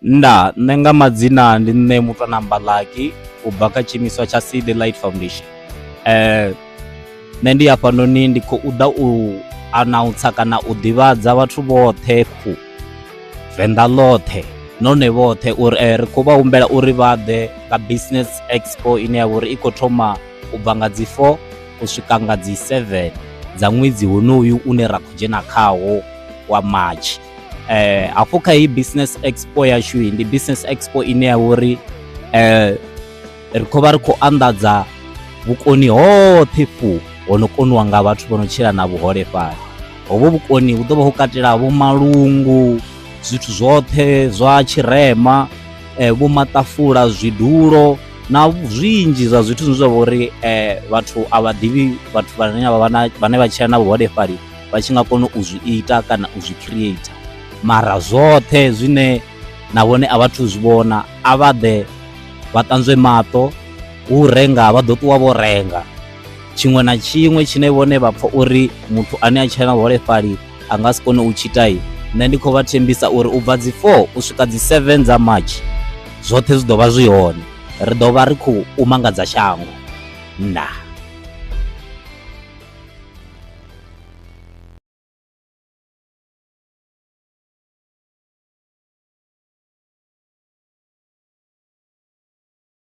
Ndaa, nṋe nga madzina ndi nṋe Mutwana Mbalaki u bva kha tshiimiswa tsha See The Light Foundation. Nṋe ndi hafhanoni ndi khou ḓa u announcer kana u ḓivhadza vhathu vhoṱhe fhu Venḓa ḽoṱhe nahone vhoṱhe uri ri khou vha humbela uri vha ḓe nga business expo ine ya vha uri i khou thoma u bva nga dzi 4 u swika nga dzi 7 dza ṅwedzi honoyu une ra khou dzhena khawo wa March. Hafho kha heyi business expo yashu ndi business expo ine ya vha uri ri khou vha ri khou anḓadza vhukoni hoṱhe fhu ho no koniwa nga vhathu vho no tshila na vhuholefhali. Hovho vhukoni hu ḓo vha ho katela vho malungu, zwithu zwoṱhe zwa tshirema, vho maṱafula, zwidulo na zwinzhi zwa zwithu zwine zwa vha uri vhathu a vha ḓivhi vhathu vhane vha vha na vhane vha tshila na vhuholefhali vha tshi nga kona u zwi ita kana u zwi creator. Mara zwoṱhe zwine na vhone a vhathu zwi vhona a vha ḓe vha ṱanzwe maṱo, hu renga vha ḓo ṱuwa vho renga. Tshiṅwe na tshiṅwe tshine vhone vha pfha uri muthu ane a tshila na vhuholefhali a nga si kone u tshi ita, nṋe ndi khou vha thembisa uri u bva dzi 4 u swika dzi 7 dza March zwoṱhe zwi ḓo vha zwi hone, ri ḓo vha ri khou mangadza shango. Ndaa.